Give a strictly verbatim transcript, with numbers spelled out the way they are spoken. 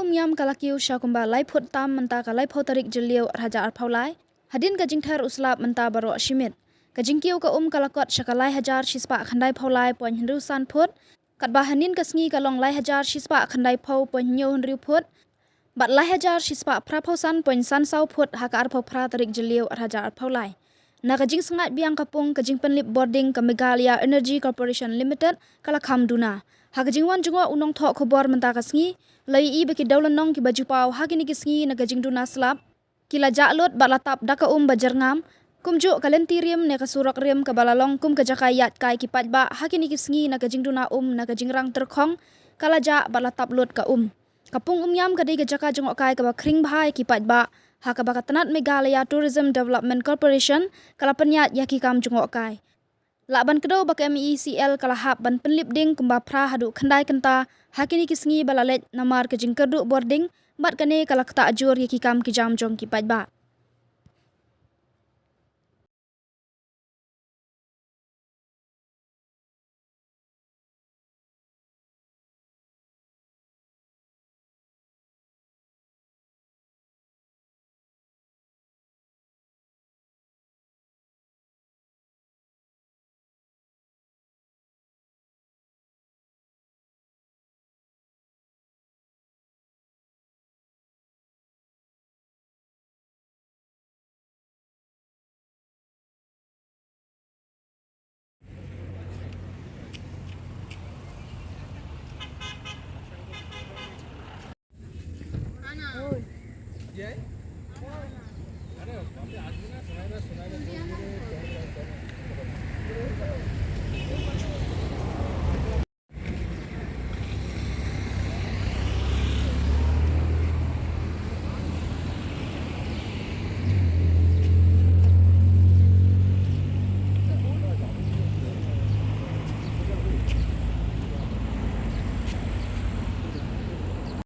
Niam ka la kiew sha kumba lai phut tam mynta ka laiphew tarik Jylliew arhajar arphew lai. Hadien ka jingther u slap mynta baroh shi miet. Ka jingkiew ka um ka la kot sha ka lai hajar shispah khyndai phew lai point hynriew san phut. Katba hynnin ka sngi ka long lai hajar shispah khyndai phew point hynñiew hynriew phut. Bad lai hajar shispah phra phew san point san saw phut ha ka arphew phra tarik Jylliew arhajar arphew lai. Na ka jingsngaid biang ka pung, ka jingpynlip bording ka Meghalaya Energy Corporation Limited ka la kham duna. Ha ka jingwan jngoh u nongthoh khubor mynta ka sngi, la ïohi ba ki dewlynnong kiba ju paw ha kine ki sngi na ka jingduna slap ki la jah lut bad la tap da ka um ba jyrngam. Kumjuh ka lynti rim ne ka surok rim kaba la long kum ka jaka ïaid kai ki paidbah ha kine ki sngi na ka jingduna um na ka jingrang tyrkhong ka la jah bad la tap lut ka um. Ka pung Umiam ka dei ka jaka jngohkai kaba khring bha ïa ki paidbah, ha kaba ka tnat Meghalaya Tourism Development Corporation ka la pynïaid ïa ki kam jngohkai. Lah ban kdew ba ka M E E C L ka la hap ban pynlip ding kumba phra haduh khyndai kynta ha kine ki sngi ba la leit namar ka jingkyrduh bording, bad kane ka la ktah jur ïa ki kam ki jam jong ki paidbah.